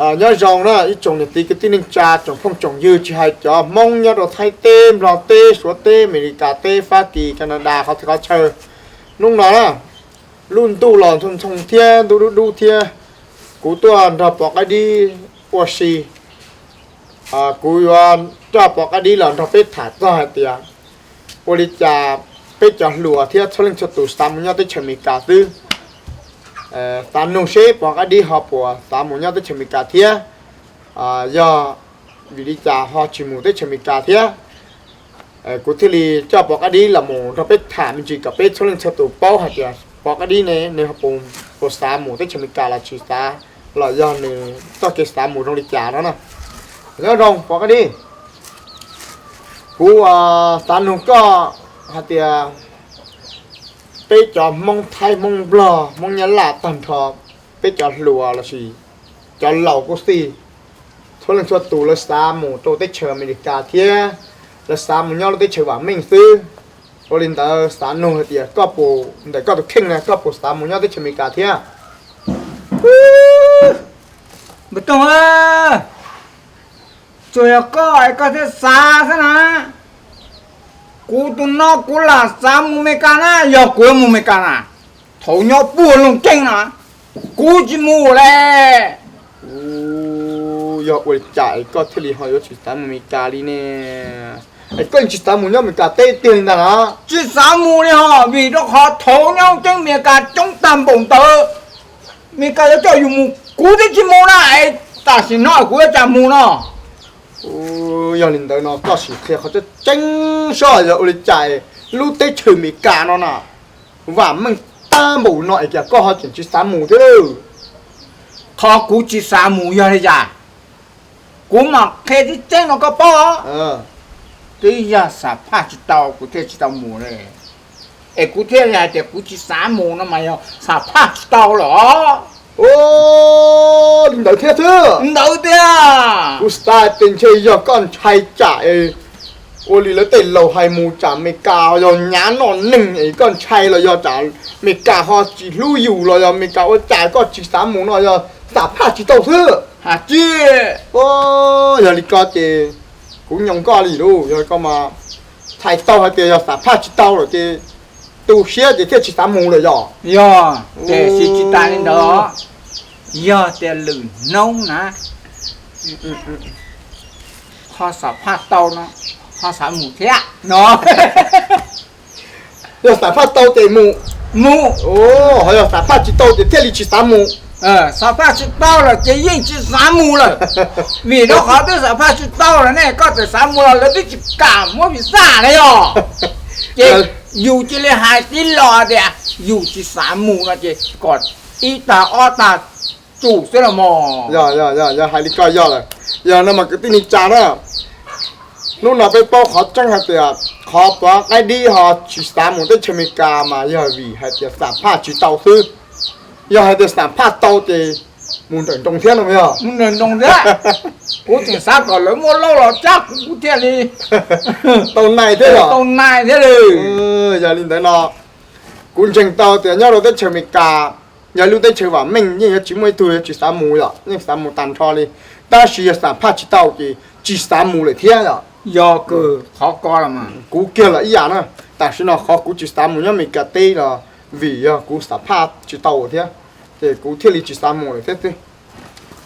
Nyob zoo na ib tsoom niam txiv kwv tij neej tsa tsoom phooj tsoom ywg, tsis hais cov Hmoob nyob rau Thaib teb, Nplog teb, Suav teb, Amelikas teb, Fab Kis, Kanadas, qhov twg qhov chaw. Hnub no na, lub ntuj los ntxhoo ntxhoo thiab ntuj dub dub thiab, kuv tuaj nrog Pov Qaib Dib ua si. Kuv yuav coj Pov Qaib Dib los nrog peb tham txog hais tias ua li cas peb cov hluas thiab txhua leej txhua tus xav mus nyob teb chaws Amelikas xwb. Xav nug seb Pov Qaib Dib ho puas xav mus nyob teb chaws Amelikas thiab, yog vim li cas ho tsis mus teb chaws Amelikas thiab. Kuv thiaj li coj Pov Qaib Dib los mus nrog peb tham me ntsis kom peb txhua leej txhua tus paub hais tias Pov Qaib Dib ne nws puas xav mus teb chaws Amelikas los tsis xav, los yog nws txoj kev xav mus zoo li cas no na. Nyob zoo Pov Qaib Dib, kuv xav nug koj hais tias peb cov Hmoob Thaib, Hmoob Nplog, Hmoob Nyab Laj tag nrho, peb cov hluas lossis cov laus kuj xij, txhua leej txhua tus lawv xav mus rau teb chaws Amelikas thiab lawv xav mus nyob lub teb chaws vam meej xwb. Ua li ntawd xav nug hais tias koj puas, ntawm koj tus kheej na koj puas xav mus nyob teb chaws Amelikas thiab? Npawg Toog, tsuas yog koj es koj thiaj xav xwb na. Kuv tus no kuv lam xav mus Amelikas na, yog kuv yuav mus Amelikas na, thaum nyob puag Looj Ceeb na, kuv tsis mus li. Yog ua li cas es koj thiaj li ho yuav tsis xav mus Amelikas li ne? Es koj yeej tsis xav mus nyob Amelikas teb tiag li ntag na? Tsis xav mus li hos, vim rau qhov thaum nyob Looj Ceeb Amelikas coob tag npaum ntawd, Amelikas yuav coj yus mus kuv twb tsis mus na, es tam sim no kuv yuav cas mus no? Yog li ntawd no koj sim qhia qhov tseeb tseeb seb yog ua li cas lub teb chaws Amelikas no na vam meej tag npaum no es cas koj ho tseem tsis xav mus thiab lawm? Qhov kuv tsis xav mus yog li cas? Kuv mam qhia tseeb tseeb rau koj paub. Twb yog xam phaj tsis tau kuv thiaj tsis tau mus li. Es kuv thiaj li hais tias kuv tsis xav mus no mas yog xam phaj tsis tau los. Li ntawd thiab xwb. Ntawd tiag. Kuv xav tias ntshe yog koj ntshai tsam es ua li lawv tej laus hais mus tsam Amelikas yog nyav noj neeg es koj ntshai los yog tsam Amelikas ho tsis hlub yus los yog Amelikas ua cas koj tsis xav mus no yog xam phaj tsis tau xwb. Hais tsis, yog li ko ces kuv nyoo koj li lauj, yog koj mas txhais tau hais tias yog xam phaj tsis tau lawm ces tu siab ces thiaj tsis xav mus lawm yog? Yog, tiam sis tsis tas li ntawd, yog tias lwm hnub na ho xam phaj tau no ho xav mus thiab no. Yog xam phaj tau ces mus, mus, ho yog xam phaj tsis tau ces thiaj li tsis xav mus. Xam phaj tsis tau lawm ces yeej tsis xav mus lawm. Vim rau qhov twb xam phaj tsis tau lawm ne, koj txawm xav mus los lawv twb tsis kam muab visa na yog. Ces yus cia li hais tib lo tias yus tsis xav mus no ces kom ib tag ob tag tsum xwb los mas. Yog, yog hais li ko yog lawm. Yog no mas kwv tij neej tsa na, hnub no peb paub qhov tseeb hais tias qhov Pov Qaib Dib ho tsis xav mus teb chaws Amelikas mas yog vim hais tias xam phaj tsis tau xwb. Yog hais tias xam phaj tau ces mus nrawm nroos thiab no yog. Mus nrawm nroos thiab. Kuv tseem xav kom lawv muab laub los cab kuv, kuv thiaj li tau nai thiab, tau nai thiab li. Yog li ntawd no, kuv ntseeg tau tias nyob rau teb chaws Amelikas, yog lub teb chaws vam meej yeej yuav tsis muaj ib tug yuav tsis xav mus yom, yeej xav mus tag nrho li. Tab sis yog xam phaj tsis tau ces tsis xav mus lawm thiab yom. Yog kawg, qhov ko los mas kuv kiag los ib yam na. Tam sim no qhov kuv tsis xav mus nyob Amelikas teb los vim yog kuv xam phaj tsis tau thiab, ces kuv thiaj li tsis xav mus lawm thiab xwb.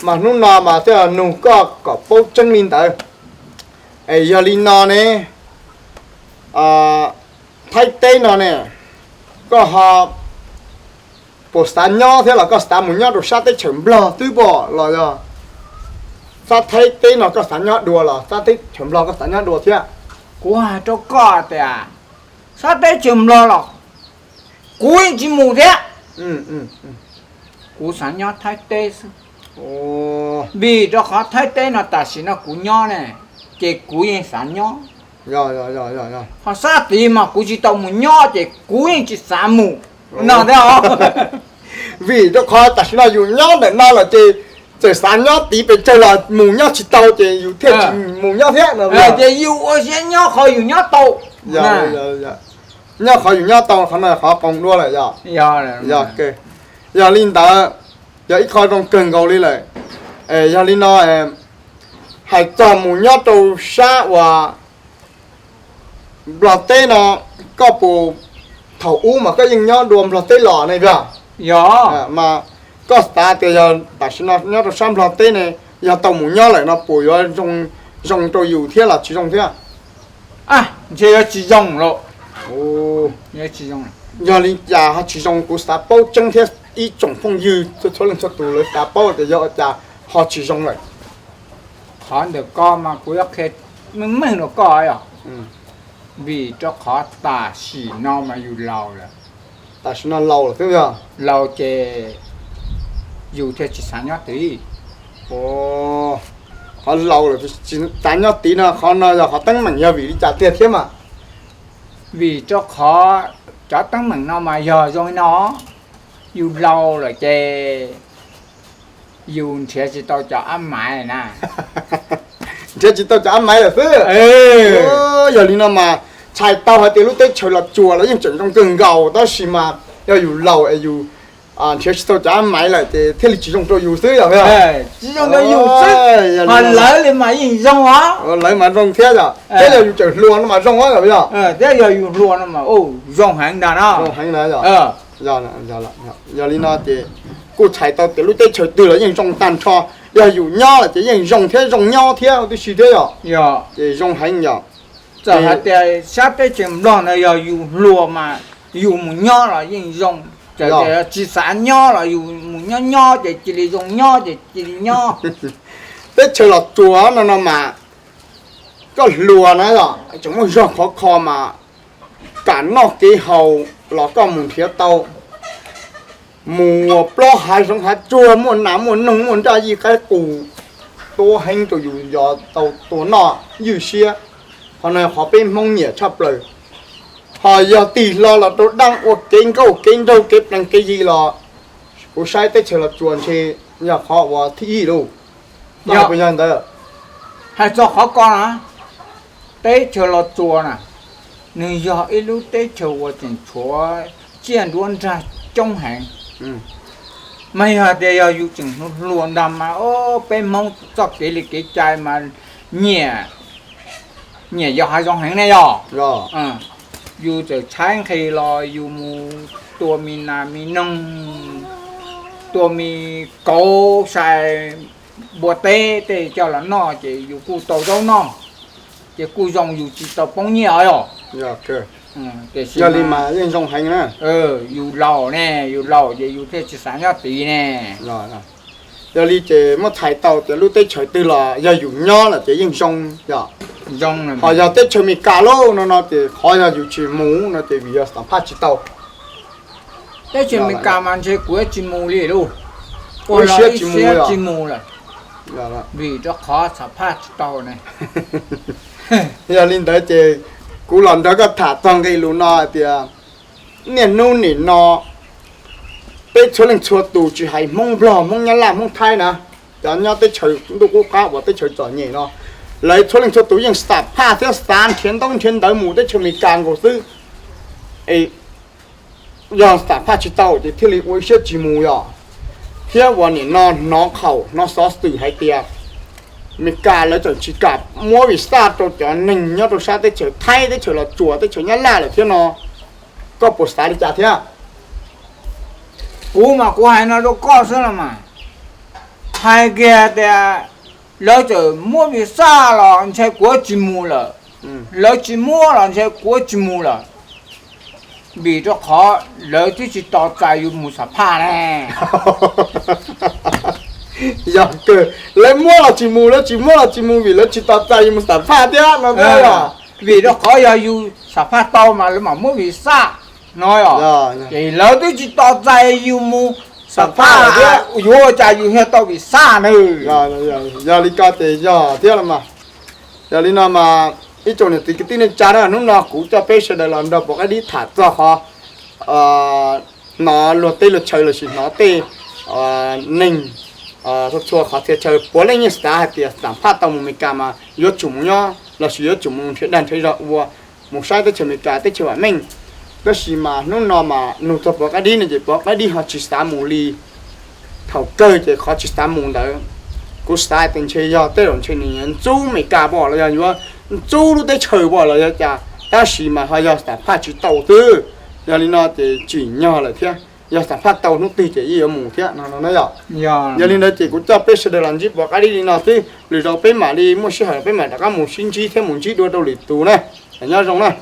Mas hnub no mas thiaj nug koj kom paub tseeb li ntawd. Es yog li no ne, Thaib teb no ne, koj ho puas xav nyob thiab los koj xav mus nyob rau sab teb chaws Nplog twb pom los yog sab Thaib teb no koj xav nyob dua los sab teb chaws Nplog koj xav nyob dua thiab? Kuv hais rau koj tias sab teb chaws Nplog los kuv yeej tsis mus thiab. Kuv xav nyob Thaib teb xwb. Vim rau qhov Thaib teb no tam sim no kuv nyob ne, ces kuv yeej xav nyob. Ho sab tid mas kuv tsis tau mus nyob ces kuv yeej tsis xav mus no thiab os. Vim rau qhov tam sim no yus nyob ntawm no lawm ces txawm xav nyob tid pes tsawg los mus nyob tsis tau ces yus thiaj tsis mus nyob thiab no. Ces yus ua siab nyob qhov yus nyob tau. Nyob qhov yus nyob tau, qhov no qhov qoos dua lawm yog. Yog li ntawd, yog ib qho zoo kawg nkaus li lawm. Yog li no, hais txog mus nyob rau sab uas Nplog teb no, koj puas, thaum ub mas koj yeej nyob dua Nplog teb los ne, yog? Yog. Mas koj xav tias yog tam sim no nyob rau sab Nplog teb ne, yog tau mus nyob lawm no puas yuav zoo rau yus thiab los tsis zoo thiab? Ntshe yuav tsis zoo lawm. Yog li cas ho tsis zoo? Kuv xav paub tseeb thiab ib tsoom phooj ywg txhua leej txhua tus lawv xav paub tias yog ua cas ho tsis zoo lawm. Qhov ntawm ko mas kuv yuav qhia meej meej rau koj yog, vim rau qhov tam sim no mas yus laus lawm. Tam sim no laus lawm xwb yog? Laus ces yus thiaj tsis xav nyob tid. Qhov laus lawm tsis xav nyob tid no, qhov no yog qhov teeb meem yog vim li cas tiag thiab mas? Vim rau qhov cov teeb meem no mas yog zoo li no, yus laus lawm ces yus nrhiav tsis tau cov ab maiv na. Nrhiav tsis tau cov ab maiv lawm xwb. Yog li no mas txhais tau hais tias lub teb chaws Los Tsuas los yeej tseem zoo kawg nkaus, tab sis mas yog yus laus es yus nrhiav tsis tau cov ab maiv lawm ces thiaj li tsis zoo rau yus xwb yog? Tsis zoo rau yus xwb, ho lawv li mas yeej zoo os. Lawv mas zoo thiab yog, thiab yog yus tseem hluas no mas zoo yog? Thiab yog yus hluas no mas zoo heev ntag no. Yog li no ces kuj txhais tau tias lub teb chaws twg los yeej zoo tag nrho, yog yus nyob lawm ces yeej zoo thiab zoo nyob thiab huv tib si thiab yog? Ces zoo heev yog. Txawm hais tias sab teb chaws Nplog ntawd yog yus hluas mas yus mus nyob los yeej zoo, txawm tias tsis xav nyob los yus mus nyob nyob ces cia li zoo nyob ces cia li nyob. Teb chaws Los Tsuas no no mas koj hluas na yog, tseem muaj zog khov kho mas kam noj kev haus los koj mus nrhiav tau. Mus ua plaub hav zoov hav tsuag, muaj nas muaj noog muaj nraj yij qaib qus, tuab heev rau yus yos tau tua noj ywj siab. Qhov no qhov peb Hmoob nyiam tshaj plaws. Ho yog tig hlo los rau dab ua kev nkauj kev nraug kev plees kev yi los kuv saib teb chaws Los Tsuas ntshe yog qhov uas thib ib lauj. Yog ntawd. Hais txog qhov ko na, teb chaws Los Tsuas na, nws yog ib lub teb chaws uas tseem tshuav tsiaj nruab nrag coob heev. Mas yog tias yog yus tseem hluas ntag mas peb Hmoob txoj kev li kev cai mas nyiam, nyiam yos hav zoov heev ne yog. Yus txawm tshaib nqhis los yus mus tua me nas me noog, tua me kauv sai npua teb tej coj los noj ces yus kuj tau zaub noj, ces kuj zoo yus tsis tau poob nyiaj os yog. Yog li mas yeej zoo heev na. Yus laus ne, yus laus ces yus thiaj tsis xav nyob tid ne. Yog li ces muab txhais tau tias lub teb chaws twg los yog yus nyob lawm ces yeej zoo yog. Ho yog teb chaws Amelikas lauj no no ces qhov yog yus tsis mus no ces vim yog xam phaj tsis tau. Teb chaws Amelikas mas ntshe kuv yuav tsis mus li lauj. Ua ib siab tsis mus lawm, vim rau qhov xam phaj tsis tau ne. Yog li ntawd ces kuv los nrog koj tham txog nqe lus no hais tias niaj hnub nim no peb txhua leej txhua tus tsis hais Hmoob Nplog, Hmoob Nyab Laj, Hmoob Thaib na, cov nyob teb chaws ntuj qub qab uas teb chaws txom nyem no, lawv txhua leej txhua tus yeej xam phaj thiab xav nrhiav ntaub nrhiav ntawv mus teb chaws Amelikas nkaus xwb. Es yog xam phaj tsis tau ces thiaj li ua ib siab tsis mus yog. Thiab uas nim no hnov qhaum hnov xov xwm hais tias Amelikas lawv tseem tsis kam muab visa rau cov neeg nyob rau sab teb chaws Thaib, teb chaws Los Tsuas, teb chaws Nyab Laj lawm thiab no, koj puas xav li cas thiab? Kuv mas kuv hais no rau koj xwb los mas, hais kiag tias lawv txawm muab visa los ntshe kuv tsis mus lawm, lawv tsis muab los ntshe kuv tsis mus lawm, vim rau qhov lawv twb tsis tos txais yus mus xam phaj ne. Yog kawg, lawv muab los tsis mus, lawv tsis muab los tsis mus vim lawv tsis tos txais yus mus xam phaj thiab no thiab yog. Vim rau qhov yog yus xam phaj tau mas lawv mam muab visa no yog. Ces lawv twb tsis tos txais yus mus xam phaj thiab, yuav ua cas yus thiaj tau visa na. Yog li ko ces yog thiab los mas. Yog li no mas ib tsoom niam txiv kwv tij neej tsa na, hnub no kuv coj peb sawv daws los nrog Pov Qaib Dib tham txog qhov hnov luag teb luag chaw lossis hnov tej neeg txhua txhua qhov txhia chaw puav leej yeej xav hais tias xam phaj tau mus Amelikas mas yuav tsum mus nyob lossis yuav tsum mus nrhiav dag nrhiav zog ua, mus saib teb chaws Amelikas teb chaws vam meej. Tab sis mas hnub no mas nug txog Pov Qaib Dib no ces Pov Qaib Dib ho tsis xav mus li. Thaum kawg ces qhov tsis xav mus ntawd Kuv xav tias ntshe yog tej zaum ntshe nws yuav ntxub Meskas pom los yog yuav ntxub lub teb chaws pom los yog cas, tab sis mas ho yog xam phaj tsis tau xwb. Yog li no ces tsim nyog lawm thiab, yog xam phaj tau hnub twg ces yeej yuav mus thiab no no na yom. Yog li ntawd ces kuv coj peb sawv daws los ntsib pom qab li no xwb, lwm zaus peb mam li muaj sij hawm peb mam rov qab mus sib ntsib thiab mus ntsib dua rau lwm tus na. Nyob zoo na.